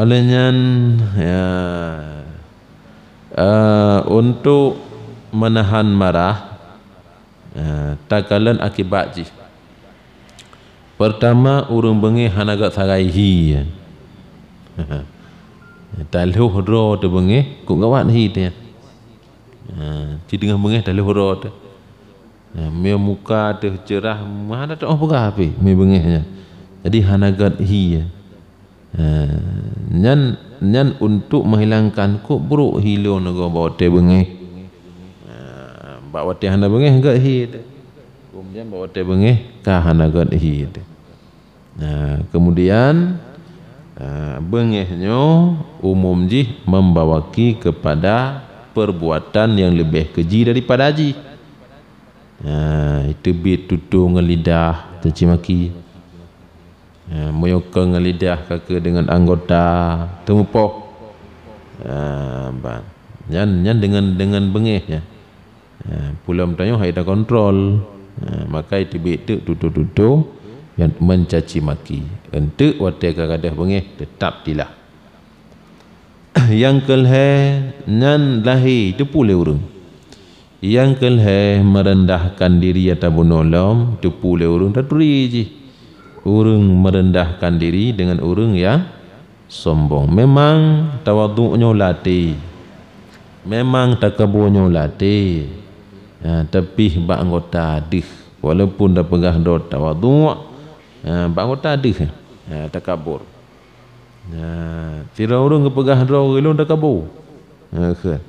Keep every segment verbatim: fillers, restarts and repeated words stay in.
Oleh nyan, ya, eh, untuk menahan marah, eh, takalon akibat jih. Pertama, ureuëng beungéh hana gét sagai hi. Talhoh droe teubeungéh, kok gawat hi teuh. Ha, ci teungoh beungéh talhoh droe teuh. Ha, meu muka teuh cerah, hana teuoh peugah pih meu beungéh nyan. Jadi hana gét hi. Ha, nyan, nyan untuk menghilangkan kok brok hi lôn gob bak watée beungéh. Ha, bak watée hana beungéh gét hi teuh. Kemudian bak watée beungéh ka hana gét hi teuh. Nah, kemudian, ah, beungéh nyoe umum jih membawaki kepada perbuatan yang leubeh keji daripada jih. Nah, teubiet tutoe ngon lidah, caci maki. Nah, meuyokong ngon lidah ka keuh deungon anggota, teumupoh. Nah, ban. Nyan, nyan deungon, deungon beungéh nyan. Ha, peulom tanyoe hai takontrol. Ha, maka teubiet teuk tutoe-tutoe nyang mencaci maki. Eunteuk watée ka gadôh beungéh, teutap tilah. Nyang keulhée nyan lahé teupeue lé ureuëng. Nyang keulhée meurendahkan diri atawa bunoe lom teupeue lé ureuëng taturi jih. Ureuëng meurendahkan diri deungon ureuëng nyang sombong. Memang tawadhu nyoe latée. Memang takabô nyoe latée. Ha, tapi bak anggota deuh. Walaupun tapeugah droe tawadhu, ha, bak anggota deuh. Ha, takabur. Ha, sidroe ureuëng geupeugah droe lôn takabô. Ha, kheun.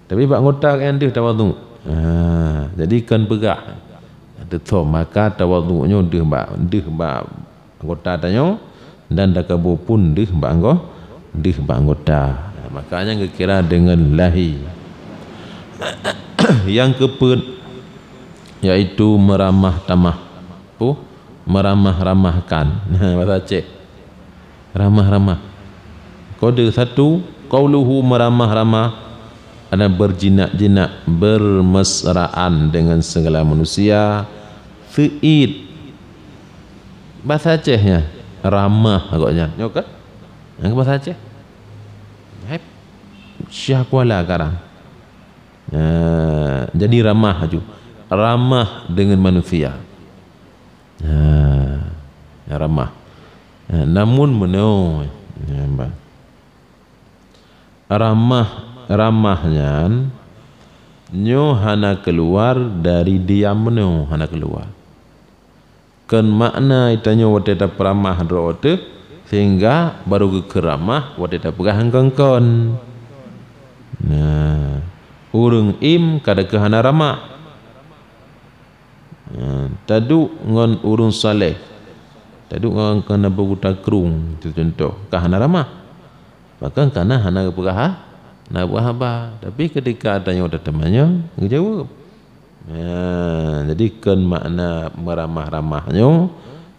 Tapi bak anggota nyang deuh tawadhu. Ha, jadi kon peugah. Teuthoe maka tawadhu nyoe deuh bak, deuh bak anggota tanyoe, dan takabô pun deuh bak anggo-, deuh bak anggota. Maka nyan geukira deungon lahé. Nyang keupeuet, yaitu meuramah tamah. Peue? Meuramah-ramahkan. Bahasa Aceh. Ramah-ramah. Kode satu, qauluhu meuramah-ramah, ada berjinak-jinak, bermesraan dengan segala manusia, seuiet. Bahasa Aceh nyan, ramah agaknya. Nyoe kan? Nyang bahasa Aceh. Hai. Syah Kuala karang. Eh, jadi ramah aju. Ramah dengan manusia. Ha, ramah. Ha, namun meunoe, ha, ba-, ramah, ramah nyan nyoe hana keuluar dari diam meunoe, hana keuluar. Kon makna tanyoe watée tapeuramah droe teuh, sehingga baru geukheun ramah watée tapeugah kon-kon. Nah, ureuëng im ka deukeue hana ramah. Nah, taduek ngon ureuëng saleh, taduek ngon, ngon Abu Buta Krueng, itu contoh, ka hana ramah. Bahkan kana hana geupeugah ha-, hana geupeugah haba. Tapi ketika tanyoe tateumanyong, geujaweueb. Nah, jadi kon makna meuramah-ramah nyoe,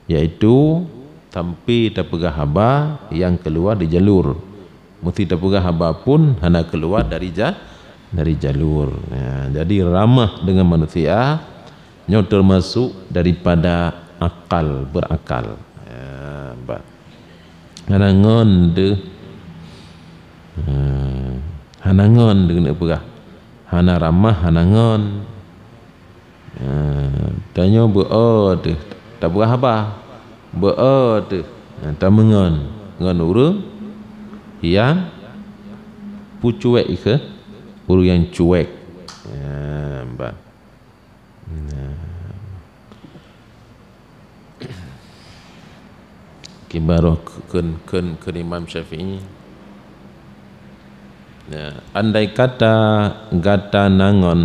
yaitu sampai tapeugah haba nyang keuluar di jalur. Meusti tapeugah haba pun hana keuluar dari ja-, dari jalur. Nah, jadi ramah dengan manusia, nyoe teumasuk daripada akal, berakal. Ya, ba-, hana ngon deuh. Ha, hana ngon deuh keuneuk peugah. Hana ramah, hana ngon. Ha, tanyoe beu-o teuh, tapeugah haba. Beu-o teuh, ha, tameungon ngon ureuëng nyang pucuek ikeu, ureuëng nyang cuek. Ha, ba-, Nah. Kiban roh kheun, kheun, kheun Imam Syafi'i. Nah, andai kata gata na ngon,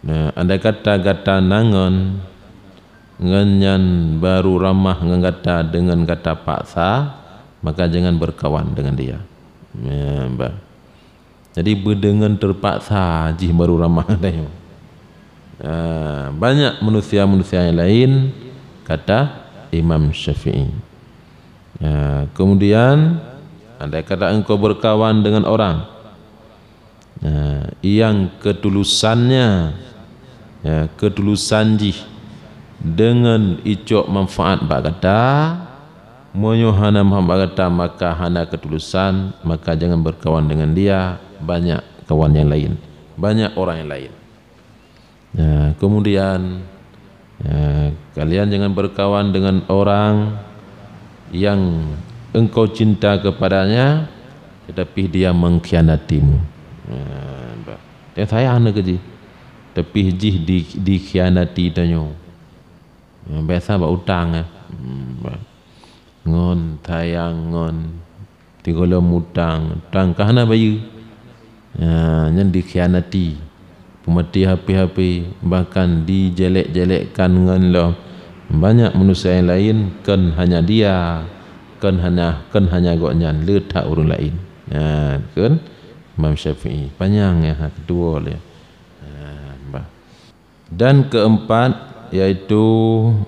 nah, andai kata gata na ngon, ngon nyang barô ramah ngon gata deungon gata paksa, maka jangan berkawan dengan dia. Nah, ba-, Jadi, beudeungon teupaksa jih barô ramah tanyoe. Ah, banyak manusia-manusia nyang laén, kata Imam Syafi'i. Ah, kemudian, andai kata engkau berkawan dengan orang, ah, yang ketulusannya, ya, ketulusan jih deungon icok manfaat bak gata, Meunyoe hana Muhammad gata, maka hana keutulusan, maka jangan berkawan dengan dia, banyak kawan yang lain, banyak orang yang lain. Nah, kemudian, ya, kalian jangan berkawan dengan orang yang engkau cinta kepadanya, tetapi dia mengkhianatimu. Ya, bah. Dia sayang na keu jih, tapi jih di, dikhianati tanyoe. Ya, biasa bak utang, ya. Hmm, bah. Ngon sayang, ngon sigohlom utang, utang ka hana bayeue. Ya, nyan dikhianati. Peumaté hapé-hapé, bahkan dijelek-jelekkan ngon lom banyak manusia yang lain, kon hanya dia, kon hanya, kon hanya gobnyan, le that ureuëng laén. Ya, kan? Imam Syafi'i. Panyang ya, ha, keudua lé. Ya, bah. Dan keempat, yaitu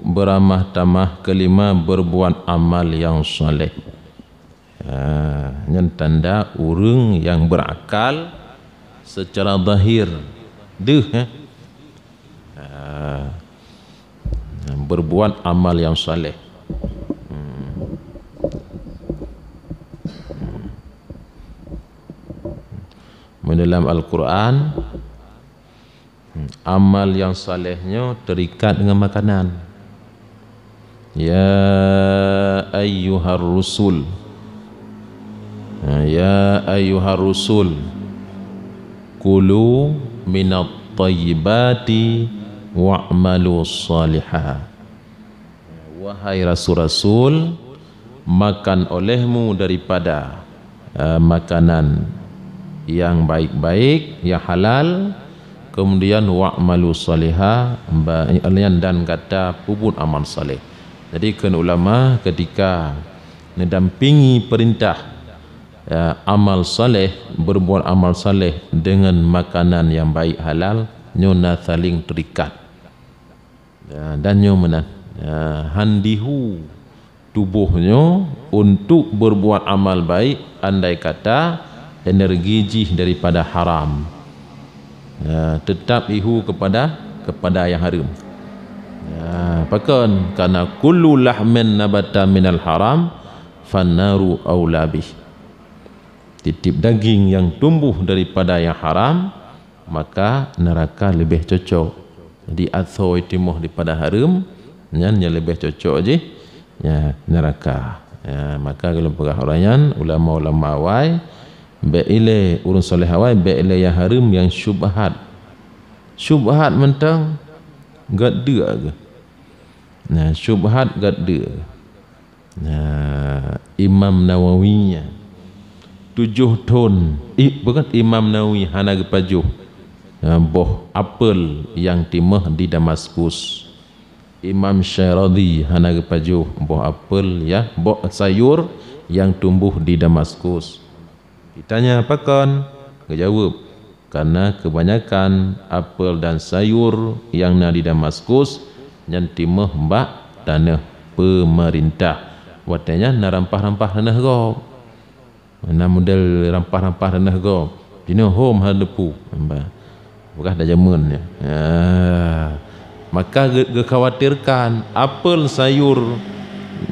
beramah tamah, kelima, berbuat amal yang saleh. Ha, nyan tanda ureuëng nyang berakal secara zahir deuh, eh. Ha, berbuat amal yang saleh. Hmm. Hmm. Dalam Al-Quran, amal nyang saleh nyoe terikat dengan makanan. Ya ayyuhar rusul. Ha, ya ayyuhar rusul. Kulu minat thayyibati wa'malu shaliha. Wahai rasul-rasul, makan olehmu daripada, eh, makanan yang baik-baik, yang halal, kemudian wa'malu shaliha, ba-, dan gata peubuet amal saleh. Jadi, kheun ulama, ketika neudampingi perintah, eh, amal saleh, berbuat amal saleh dengan makanan yang baik, halal, nyoe na saling terikat. Ya, dan nyoe meunan, ya, han dihu tuboh nyoe untuk berbuat amal baik, andai kata energi jih daripada haram. Ya, tetap ihu kepada, kepada yang haram. Ya, pakon? Karena kullu lahmin nabata minal haram, fannaru aula bih. Tiep-tiep daging yang tumbuh daripada yang haram, maka neraka leubeh cocok. Jadi, asoe timoh daripada hareuem, nyan nyang leubeh cocok jih, ya, neraka. Ya, maka kalau peugah orang nyan, ulama-ulama awai, bék ilée, ureuëng saleh awai, bék ilée nyang hareuem nyang syubhat. Syubhat mantong gét deuk geuh. Nah, syubhat gét deuk. Nah, Imam Nawawi nyan tujoh thon, i-, bukan, Imam Nawawi hana geupajoh, nah, boh apel nyang timoh di Damaskus. Imam Syiradi hana geupajoh boh apel, ya, boh sayur nyang tumbuh di Damaskus. Ditanya, "Pakon?" Geujaweueb, "Karena kebanyakan apel dan sayur nyang na di Damaskus nyan timoh bak tanoh peumeurintah." Watée nyan na rampah-rampah tanoh gob. Na model rampah-rampah tanoh gob. Jinoe hom hana teupeu. Bah. Beukah dah jameun nyan. Ha. Maka geu-, geukhawatirkan apel sayur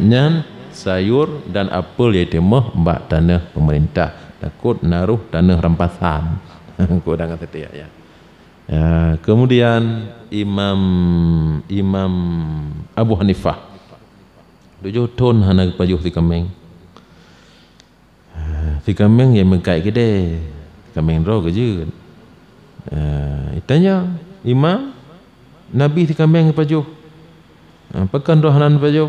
nyan, sayur dan apel nyang timoh bak tanoh peumeurintah. Takot na roh tanoh rampasan. Keu ureuëng setiap, ya. Ya, kemudian Imam, Imam Abu Hanifah tujoh thon hana geupajoh si kaméng. Ah, si kaméng nyang meukat keudée, kaméng droe keujeuet. Ah, itanya, "Imam, Nabi si kaméng geupajoh. Ah, pakon droe hana neupajoh?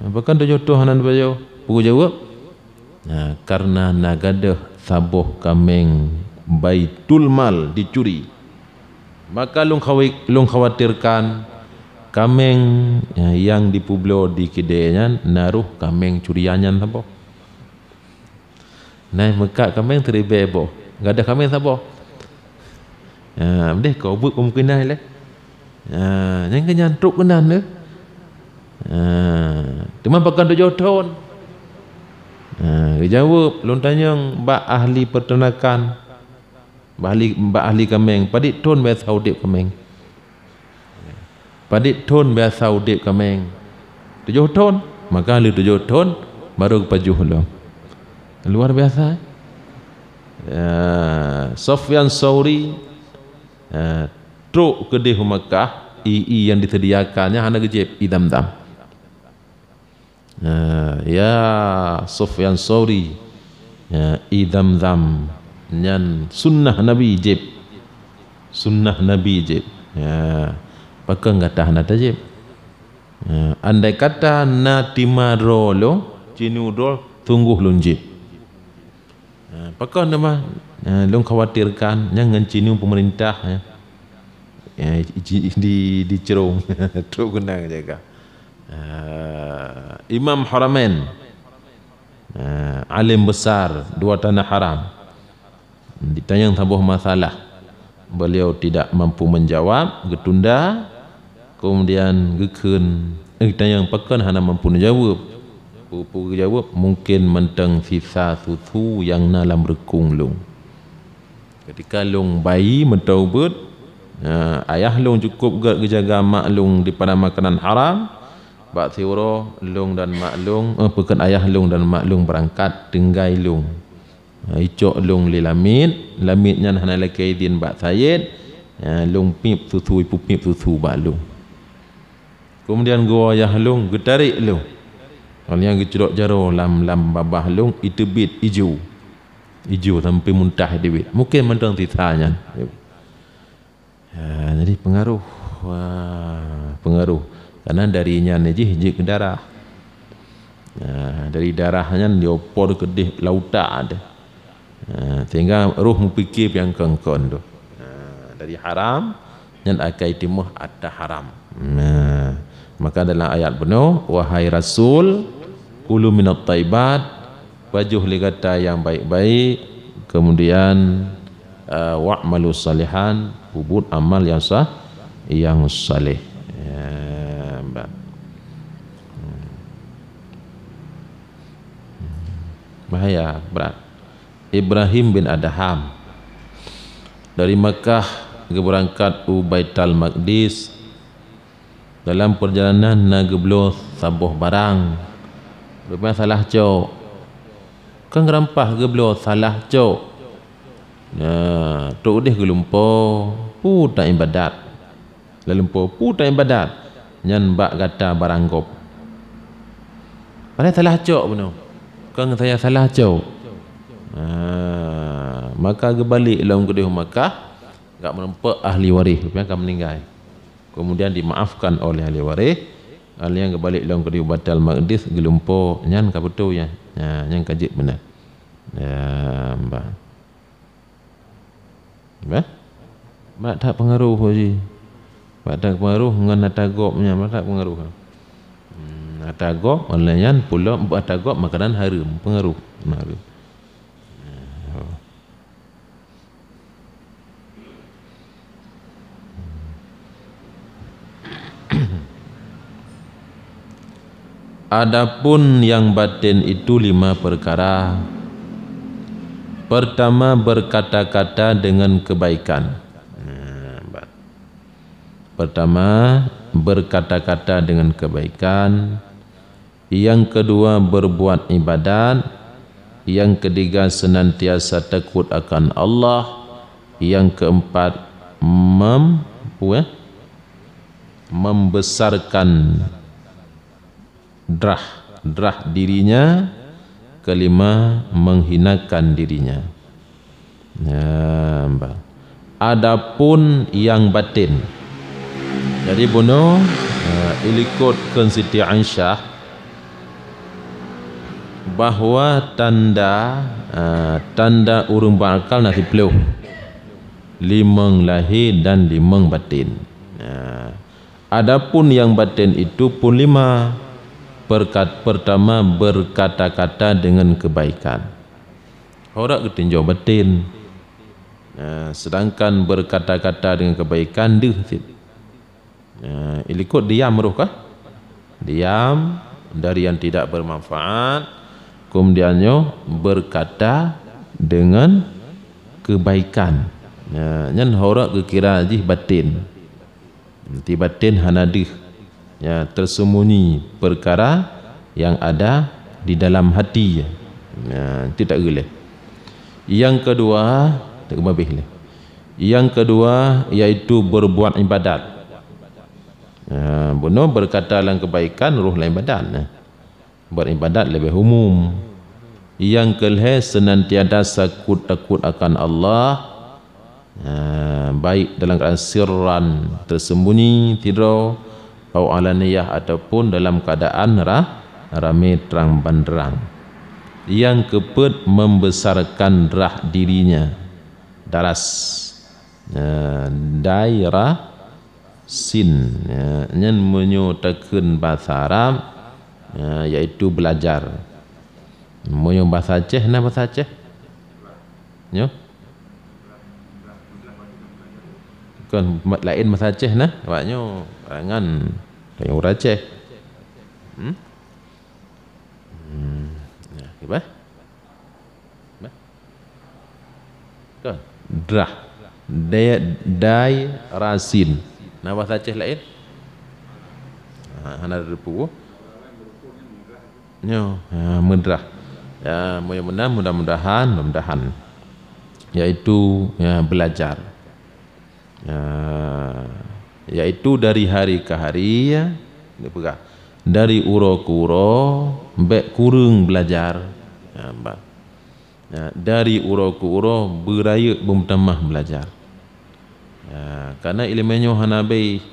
Ah, pakon tujoh thon hana neupajoh?" Peue geujaweueb? "Ah, kareuna na gadôh saboh kaméng Baitul Mal dicuri. Maka lôn khawi-, lôn khawatirkan kaméng, ah, nyang dipeubloe di keudée nyan na roh kaméng curian nyan saboh." Nyan meukat kaméng siribée boh. Gadôh kaméng saboh. Ha, deh, keu buet kemungkinan lé. Ha, nyang keu nyan trok keunan lé. Ha, teuma pakon tujoh thon? Ha, geujaweueb, lôn tanyong bak ahli peuteunakan, bak ahli, bak ahli kaméng, padit thon biasa udeb kaméng? Padit thon biasa udeb kaméng? Tujoh thon. Maka lheueh tujoh thon baru geupajoh lom. Luar biasa. Ya, Sufyan Sauri, ya, trok keudeh u Makkah, ie-ie nyang disediakan nyan hana geujieb, ie Zamzam. Ya, ya Sufyan Sauri, ya, ie Zamzam nyan sunnah Nabi jieb. Sunnah Nabi jieb. Ya, pakon gata hana tajieb? Ya, andai kata na teuma droe lôn, cit nyoe droe, sunggoh lôn jieb. Ha, pakon teuma, ha, lôn khawatirkan nyan ngon cit nyoe peumeurintah, ya. Ya, di, di, di Cerong. Trok keunong jaga. Ha, Imam Haramain. Ha, alim besar dua tanah haram. Ditanyong saboh masalah. Beliau tidak mampu menjawab, geutunda, kemudian geukheun, eh, tanyong pakon hana mampu neujaweueb. Peue-peue geujaweueb, mungkin mantong sisa susu nyang na lam reukong lôn. Ketika lôn bayi meutoe beuet, eh, ayah lôn cukop gét geujaga mak lôn dipada makanan haram, bak siuroe lôn dan mak lôn, eh, peukon ayah lôn dan mak lôn beurangkat tinggai lôn. Ha, icok lôn lé lamiet, lamiet nyan hana lakée idhin bak sayét, ha, lôn piep susu, ipeupiep susu bak lôn. Keumudian geuwoe ayah lôn geutarek lôn. Óh lheueh nyan geucrok jaroe lam, lam babah lôn, iteubiet ijo. Ijo sampoe muntah iteubiet. Mungken mantong sisa nyan. Ha, jadi peungaroh, wah, peungaroh. Karena dari nyan jih jeuet keu darah. Ha, dari darah nyan jioper keudeh lautan deh. Ha, sehingga roh meupiké piang kon-kon tu. Ha, dari haram nyan akai timoh ata haram. Nah, maka dalam ayat bunoe, "Wahai Rasul, kulu minat thaibat," Pajoh lé gata nyang baik-baik, kemudian, eh, wa'malu shalihan, peubuet amal nyang sa-, nyang saleh. Ya, bah. Hmm. Bahaya, brat. Ibrahim bin Adham dari Makkah geubeurangkat u Baitul Maqdis. Dalam peurjalanan na geubloe saboh barang. Rupanya salah cok. Kan geurampah geubloe salah cok. Nah, trok udeh geulumpo, peue ta ibadat. Lam lumpo, peue ta ibadat. Nyan bak gata barang gob. Padahai salah cok bunoe. Kan saya salah cok. Nah, maka geubalek lom keudeh u Makkah, gak meureumpok ahli waréh, rupanya ka meuninggai. Kemudian dimaafkan oleh ahli waréh, ahli nyang geubalek lom keudeh u Baitul Maqdis geulumpo, nyan ka beutôi nyan. Nyan, nyan ka jeuet meunan. Ya, bah. Bah? Bah that peungaroh jih. Bah that peungaroh ngon ata gob nyan, bah that peungaroh. Hmm, ata gob, oleh nyan pulo ata gob makanan hareuem, peungaroh. Hareuem. Ya. Adapun yang batin itu lima perkara. Pertama, berkata-kata dengan kebaikan. Nah, ba-, pertama, berkata-kata dengan kebaikan. Yang kedua, berbuat ibadat. Yang ketiga, senantiasa takut akan Allah. Yang keempat, mem-, apa ya? Membesarkan drah, drah dirinya. Kelima, menghinakan dirinya. Ya, bah. Adapun yang batin. Jadi bunoe, eh, ilikot kheun Siti Aisyah bahwa tanda, eh, tanda ureuëng beuakal na siplôh. Limong lahé dan limong batin. Nah, adapun yang batin itu pun lima. Perkat-, pertama, berkata-kata dengan kebaikan. Horak geutinjau batin. Nah, sedangkan berkata-kata dengan kebaikan deuh cit. Nah, ilikot diam roh kah? Diam dari yang tidak bermanfaat. Kemudian nyoe berkata dengan kebaikan. Nah, nyan horak geukira jih batin. Ti batin hana deuh. Ya, tersembunyi perkara yang ada di dalam hati. Nah, itu tak boleh. Yang kedua, tak habéh lé. Yang kedua, yaitu berbuat ibadat. Nah, bunoe berkata lam kebaikan, roh lam ibadat. Nah, beribadat lebih umum. Yang kelhée, senantiasa takut, takut akan Allah, ha, baik dalam keadaan sirran, tersembunyi, sidroe, au alaniyah, ataupun dalam keadaan ra-, ramé, terang benderang. Yang keupeuet, membesarkan darah dirinya. Daras. Ha, daira sin. Ha, nyan meunyoe takheun basa Arab, ha, yaitu belajar. Meunyoe basa Aceh, na basa Aceh? Nyoe? Kon, ma-, laén basa Aceh na, awak nyoe karangan, karangan ureueng Aceh. Hmm? Hmm. Ya, kiban? Bah? Kon, drah. Dai, dai rasin. Na basa Aceh laén? Ha, hana teupeue. Nyoe, ha, meudrah. Ya, mudah-mudahan, mudah-mudahan, mudah-mudahan. Yaitu, ya, belajar. Ya, yaitu dari hari ke hari, ya, dia peugah. Dari uroe ke uroe, bèk kureueng belajar. Ya, ba-, ya, dari uroe ke uroe, beurayeuk beumeutamah belajar. Ya, karena ileumèe nyoe hana habéh.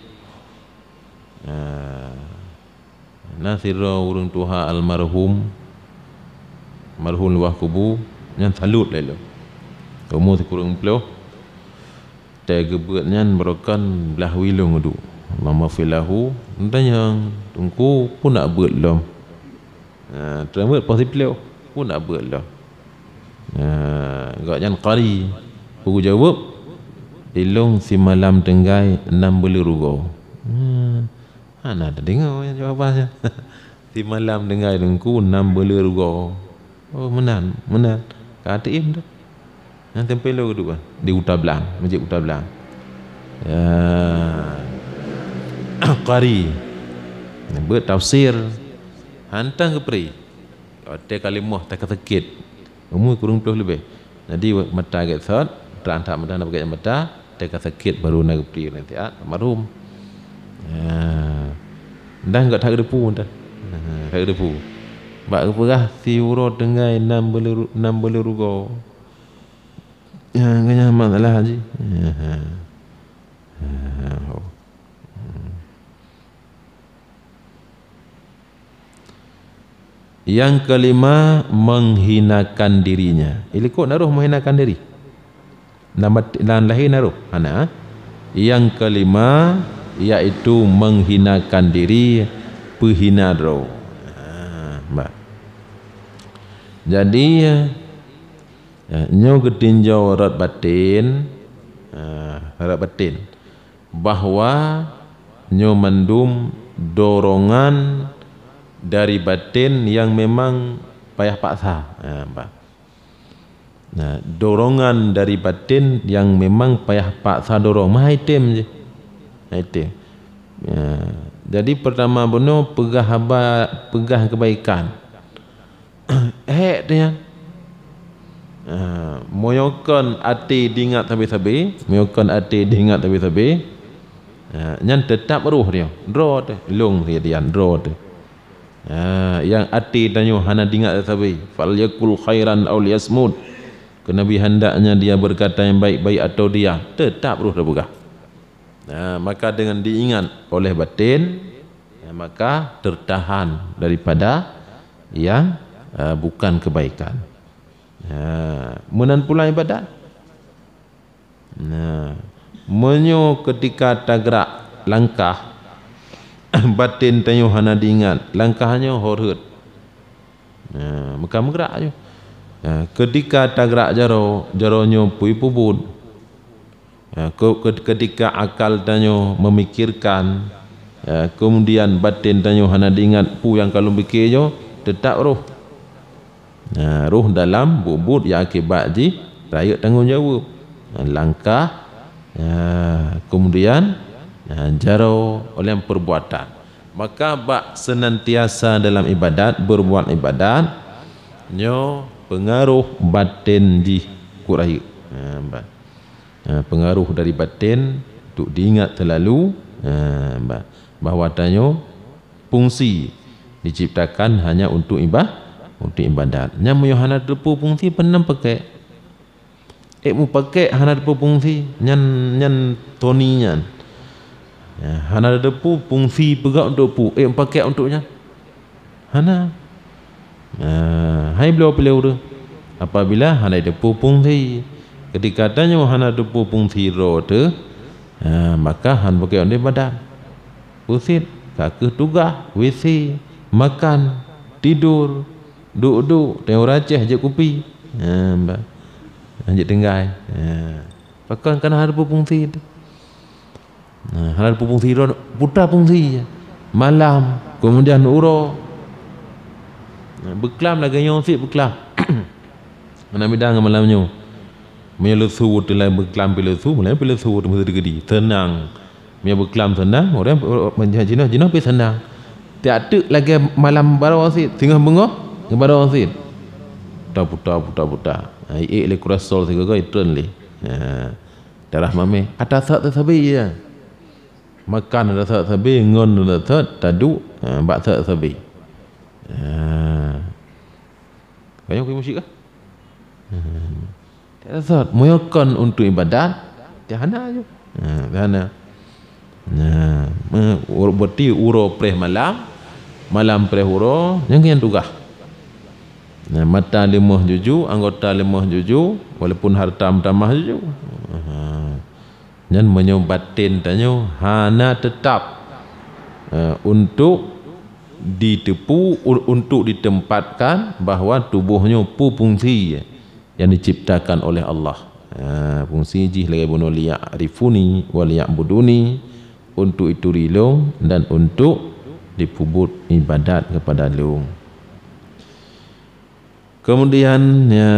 Ya, na sidroe ureueng tuha almarhum, marhum luwah kubu, nyan salut lé lom. Umu sikureueng ploh, teuh geubeuet nyan barokon blaih wie lôn geuduek. Allahummaghfir lahu, tanyong, Teungku, peue na beuet lom? Ha, teuma beuet poh siplôh, peue na beuet lom? Ha, gobnyan qari. Peue geujaweueb? Ilôn simalam tinggai nam buleuen rugoe. Ha, hana teudeungoe jawaban nyan. Simalam tinggai Teungku nam buleuen rugoe. Oh, meunan, meunan. Ka teuiem dah. Nyang teumpélo keudua di Kuta Blang, Masjid Kuta Blang. Ya. Qari. Beuet tafsir. Hantang geupri. Watèe ka lheueh moh, teuka sakét. Umu kureueng ploh leubeh. Jadi, mata gét sot, trang that meudah na pakai mata, teuka sakét baru na geupri nasihat almarhum. Ya. Dan gét that geuteupeue dah. Ha, that geuteupeue. Bak geupeugah siuroe tinggai nam buleuen ru-, nam buleuen rugoe. Ya, keunyan masalah haji. Ya, ha. Ha, ho. Yang kelima, menghinakan dirinya. Ilikot na roh menghinakan diri? Lam bat-, lam lahé na roh? Hana. Yang kelima, yaitu menghinakan diri, peuhina droe. Ha, bah. Jadi, ya, nyoe geutinjau rot baten, ha, rot baten, bahwa nyoe mandum dorongan dari baten nyang memang payah paksa. Ha, bah. Nah, dorongan dari baten nyang memang payah paksa dorong. Meuhai tem jih. Meuhai tem. Ya. Jadi, pertama bunoe peugah haba, peugah kebaikan. Hék teuh nyan. Ha, meunyoe kon até diingat sabe-sabe, meunyoe kon até diingat sabe-sabe, ha, nyan teutap roh teuh, droe teuh, lôn siat dian, droe teuh. Ha, nyang até tanyoe hana diingat sabe, "Falyakul khairan aw liyasmut." Keu Nabi hendaknya dia berkata yang baik-baik atau diam, teutap roh teupeugah. Ha, maka dengan diingat oleh batin, ha, maka tertahan daripada yang, ha, bukan kebaikan. Ha, meunan pula ibadat. Nah, meunyoe keutika tagrak langkah, baten tanyoe hana diingat, langkah nyoe ho rhot. Nah, meuka meugrak nyoe. Nah, keutika tagrak jaroe, jaroe nyoe peue peubuet. Nah, keu-, keu-, keutika akal tanyoe memikirkan, ya, keumudian baten tanyoe hana diingat peue nyang ka lôn pike nyoe, teutap roh. Nah, roh dalam buet-buet nyang akibat jih rayeuk tanggong jaweueb. Nah, langkah, nah, keumudian, nah, jaroe oleh perbuatan. Maka bak senantiasa dalam ibadat, berbuat ibadat, nyoe peungaroh baten jih keu rayeuk. Ha, ba-, ha, peungaroh dari baten untuk diingat selalu, ha, ba-, bahwa tanyoe fungsi diciptakan hanya untuk iba-, untuk ibadat. Nyan meunyoe hana teupeu fungsi, peue nan pakèk? Eh, mupakèk hana teupeu fungsi, nyan, nyan toni nyan. Ya, hana teupeu fungsi peugah untuk peue, eh, mupakèk untuk nyan. Hana. Nah, hai bloe piléh ureueng. Apabila hana teupeu fungsi, ketika tanyoe hana teupeu fungsi droe teuh, ha, maka han pakèk untuk ibadat. Peue cit, ka keuh tugaih, W C, makan, tidur, duek-duek, tengok ureueng Aceh jép kupi. Ha, ba. Jép tinggai. Ha. Pakon? Karena hana teupeu fungsi teuh. Ha, hana teupeu fungsi droe, peue fungsi? Malam, kemudian uroe. Ha, beuklam lagèe nyoe cit beuklam. Hana beda ngon malam nyoe. Meunyoe lesu teuh lagèe beuklam pih lesu, malam pih lesu teuh meusti teukeudi. Seunang. Meunyoe beuklam seunang, ureueng, ureueng jinoe, jinoe pih seunang. Tiep teuk lagèe malam baroe cit, singoh beungoh ngon baroe cit. Puta, puta, puta, puta. Ha, iék lé kolesterol sigoe-goe, itreun lé. Ha. Darah mamèh, ata sot sabe ya. Makan ata sot sabe, ngon ata sot, taduek, ha, bak sot sabe. Ha. Kayong kuyang musyik kah? Hmm. Tiada sot. Meunyoe kon untuk ibadat, tiada hana aju. Ha, tiada hana. Nah, me-, ur-, berarti uroe preh malam, malam preh uroe, nyan nyan tugaih. Nah, mata leumoh juju, anggota leumoh juju, walaupun harta meutamah juju. Ha. Nyan meunyoe baten tanyoe hana teutap, eh, untuk diteupeu, u-, untuk ditempatkan bahwa tuboh nyoe peue fungsi nyang diciptakan oleh Allah. Eh, fungsi jih lagèe bunoe, "Liya'rifuni wa liya'buduni", untuk ituri Lôn dan untuk dipeubuet ibadat kepada Lôn. Kemudian, ya,